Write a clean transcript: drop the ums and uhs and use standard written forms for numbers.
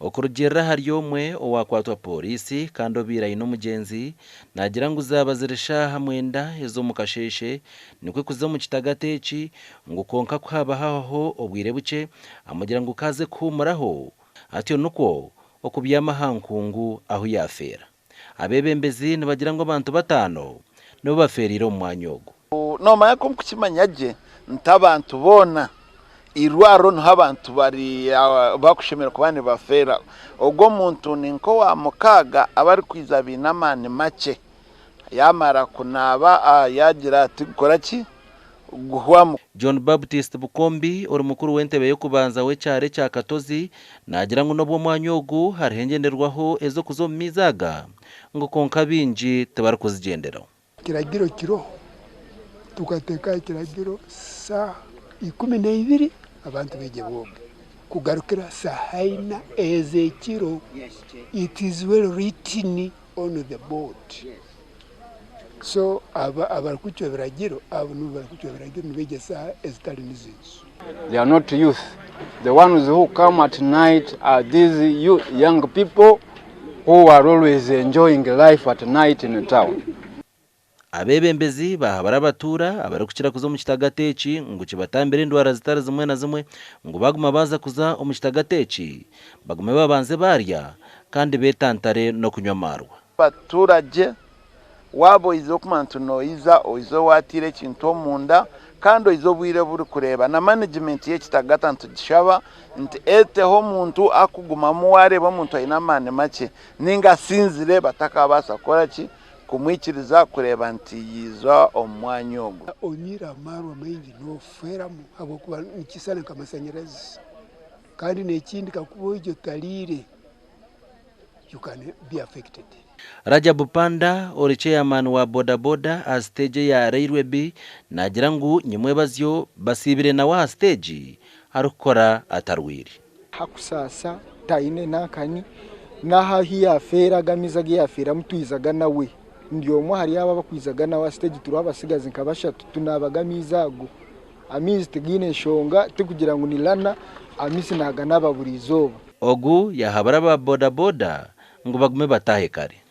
Okurugiirira ahari omwe owaakwatwa Pooriisi kandi obaire aine omugyenzi, naagira ngu zaaba ziri shaaha mwenda ez'omu kasheeshe nikwo kuza omu kitagata eki ngu kwonka ku haaba hahwaho obwire bukye amugira ngu k'aze kuhuumuraho atyo nikwo okubyama aha nkungu ahu yaafeera. Abeebembezi nibagira ngu abantu bataano nibo bafeereire omu mwanya ogu. Noomanya ku nkukimanya gye nti abantu boona eirwariro niho abantu barikushemereire kuba nibafeera. Ogwo omuntu ni nk'owa mukaaga abarikwija baine amaani makye, yaamara kunaaba yaagira ati gukora ki? Guhwamu. John Baptist Bukombi ori mukuru w'entebe y'okubanza w'ekyaro ekya Katozi naagira ngu n'obu omwanya ogu hariho engyenderwaho ez'okuza omu maizi aga ngu kwonka baingi tibarikuzigyenderaho. Ekiragiro kiroho, tukateekaho ekiragiro saaha 12 abantu baije booge kugarukira saaha ina ez'ekiro. It is well written on the board. So abo abarikucwa ebiragiro abo nibo barikucwa ebiragiro nibaija saaha ezitari nizo ezo. They are not youth. The ones who come at night are these youth, young people who are always enjoying life at night in town. Abeebembezi baahabura abatuura abarikukira kuza omu kitagata eki ngu kibatambire endwara zitari zimwe na zimwe ngu baaguma baaza kuza omu kitagata eki bagume babanze baarya kandi beetantare n'okunywa amaarwa. Abaturagye Waaba oize okumanya nti noija, oize waatiire ekintu omunda kandi oize obwire oburikureeba. Na management y'ekitagata nitugishaba nti eteho omuntu arikugumamu waareeba omuntu aine amaani makye ninga asinzire batakabaasa kukora ki, kumwikiriza kureeba nti yaija omu mwanya ogu. Onywire amaarwa maingi noofeeramu ahabw'okuba nikisana nk'amashanyarazi kandi n'ekindi kakuba oija otariire you can be affected. Rajabu Panda ori Chairman wa Boda Boda aha siteegi eya Railway B naagira ngu nyimwebazyo basiibire nawe aha siteegi arikukora atarwaire. Hakusaasa taine nankani n'aha ahu yaafeera ago amaizi agu yaafeeramu twizaga nawe. Ndi omwe ahari abo abakwizaga nawe aha siteegi turiho abatsigazi nka bashatu tunaabaga amaizi ago. Amaizi tigaine nshonga tikugira ngu ni Lana, amaizi naaganaaba buri izooba. Ogu yaahabura aba boda boda ngu bagume bataahe kare.